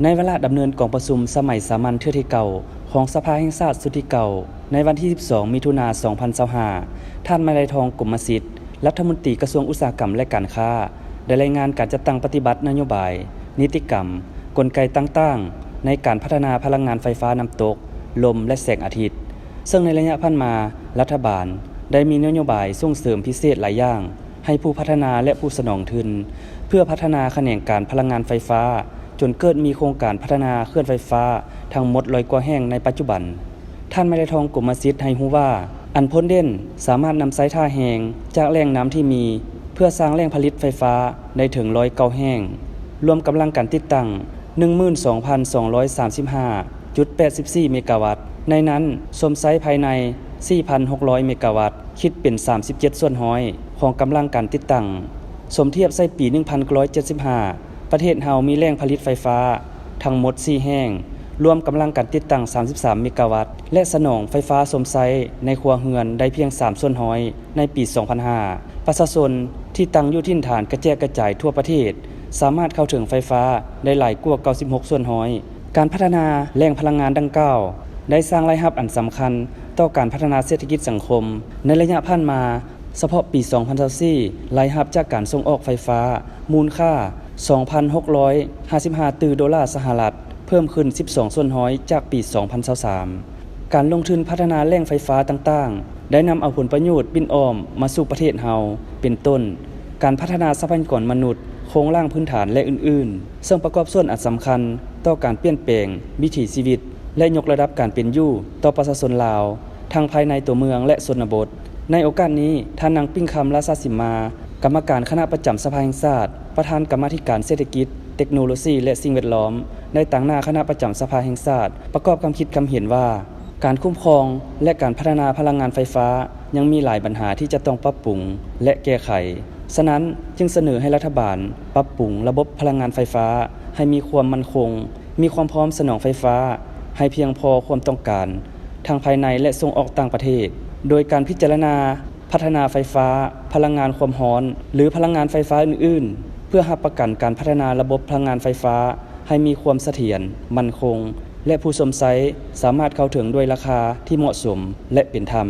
ໃນວາລະດຳເນີນກອງປະຊຸມສະໄໝສາມັນເທື່ອທີ 9 ຂອງສະພາແຫ່ງຊາດຊຸດທີ 9 ໃນວັນທີ 12 ມິຖຸນາ 2025, ທ່ານ ມາໄລທອງ ກົມມະສິດ ລັດຖະມົນຕີກະຊວງອຸດສາຫະກຳ ແລະ ການຄ້າ ໄດ້ລາຍງານການຈັດຕັ້ງປະຕິບັດນະໂຍບາຍ, ນິຕິກຳ, ກົນໄກຕ່າງໆ ໃນການພັດທະນາພະລັງງານໄຟຟ້ານ້ຳຕົກ, ລົມ ແລະ ແສງອາທິດ, ເຊິ່ງໃນໄລຍະຜ່ານມາ ລັດຖະບານໄດ້ມີນະໂຍບາຍສົ່ງເສີມພິເສດຫຼາຍຢ່າງ ໃຫ້ຜູ້ພັດທະນາ ແລະ ຜູ້ສະໜອງທຶນ ເພື່ອພັດທະນາຂະແໜງການພະລັງງານໄຟຟ້າ ຈົນເກີດມີໂຄງການພັດທະນາເຂື່ອນໄຟຟ້າທັງໝົດ 100 ກວ່າແຫ່ງໃນປັດຈຸບັນ. ທ່ານ ມາໄລທອງ ກົມມະສິດ ໃຫ້ຮູ້ວ່າ ອັນໂພນເດັ່ນສາມາດນຳໃຊ້ທ່າແຮງຈາກແຫຼ່ງນ້ຳທີ່ມີ ເພື່ອສ້າງແຫຼ່ງຜະລິດໄຟຟ້າໄດ້ເຖິງ 109 ແຫ່ງ, ລວມກຳລັງການຕິດຕັ້ງ 12,235.84 ເມກາວັດ, ໃນນັ້ນຊົມໃຊ້ພາຍໃນ 4,600 ເມກາວັດ, ຄິດເປັນ 37% ຂອງກຳລັງການຕິດຕັ້ງ. ສົມທຽບໃສ່ປີ 1975, ປະເທດເຮົາມີແຫຼ່ງຜະລິດໄຟຟ້າທັງໝົດ 4 ແຫ່ງ, ລວມກຳລັງການຕິດຕັ້ງ 33 ເມກາວັດ ແລະ ສະໜອງໄຟຟ້າຊົມໃຊ້ໃນຄົວເຮືອນໄດ້ພຽງ 3% ໃນປີ 2005. ປະຊາຊົນທີ່ຕັ້ງຢູ່ຖິ່ນຖານກະແຈກກະຈາຍທົ່ວປະເທດ ສາມາດເຂົ້າເຖິງໄຟຟ້າໄດ້ຫຼາຍກວ່າ 96%. ການພັດທະນາແຫຼ່ງພະລັງງານດັ່ງກ່າວ ໄດ້ສ້າງລາຍຮັບອັນສຳຄັນຕໍ່ການພັດທະນາເສດຖະກິດສັງຄົມ. ໃນໄລຍະຜ່ານມາ, ສະເພາະປີ 2024, ລາຍຮັບຈາກການສົ່ງອອກໄຟຟ້າມູນຄ່າ 2,655 ຕື້ໂດລາສະຫະລັດ, ເພີ່ມຂຶ້ນ 12% ຈາກປີ 2023. ການລົງທຶນພັດທະນາແຫຼ່ງໄຟຟ້າຕ່າງໆ ໄດ້ນຳເອົາຜົນປະໂຫຍດປິ່ນອ້ອມມາສູ່ປະເທດເຮົາ, ເປັນຕົ້ນ ການພັດທະນາຊັບພະຍາກອນມະນຸດ, ໂຄງລ່າງພື້ນຖານ ແລະ ອື່ນໆ, ເຊິ່ງປະກອບສ່ວນອັນສຳຄັນຕໍ່ການປ່ຽນແປງວິຖີຊີວິດ ແລະ ຍົກລະດັບການເປັນຢູ່ຕໍ່ປະຊາຊົນລາວ ທັງພາຍໃນຕົວເມືອງ ແລະ ຊົນນະບົດ. ໃນໂອກາດນີ້, ທ່ານ ນາງ ປິ້ງຄຳ ລາຊາສິມມາ, ກຳມະການຄະນະປະຈຳສະພາແຫ່ງຊາດ, ປະທານກຳມາທິການເສດຖະກິດ, ເຕັກໂນໂລຊີ ແລະ ສິ່ງແວດລ້ອມ ໄດ້ຕາງໜ້າຄະນະປະຈຳສະພາແຫ່ງຊາດ ປະກອບຄຳຄິດຄຳເຫັນວ່າ ການຄຸ້ມຄອງ ແລະ ການພັດທະນາພະລັງງານໄຟຟ້າ ຍັງມີຫຼາຍບັນຫາທີ່ຈະຕ້ອງປັບປຸງ ແລະ ແກ້ໄຂ. ສະນັ້ນ, ຈຶ່ງສະເໜີໃຫ້ລັດຖະບານປັບປຸງລະບົບພະລັງງານໄຟຟ້າໃຫ້ມີຄວາມໝັ້ນຄົງ, ມີຄວາມພ້ອມສະໜອງໄຟຟ້າໃຫ້ພຽງພໍຄວາມຕ້ອງການ ທັງພາຍໃນ ແລະ ສົ່ງອອກຕ່າງປະເທດ, ໂດຍການພິຈາລະນາພັດທະນາໄຟຟ້າ, ພະລັງງານຄວາມຮ້ອນ ຫຼື ພະລັງງານໄຟຟ້າອື່ນໆ ເພື່ອຮັບປະກັນການພັດທະນາລະບົບພະລັງງານໄຟຟ້າໃຫ້ມີຄວາມສະຖຽນ, ໝັ້ນຄົງ ແລະ ຜູ້ຊົມໃຊ້ສາມາດເຂົ້າເຖິງດ້ວຍລາຄາທີ່ເໝາະສົມ ແລະ ເປັນທຳ.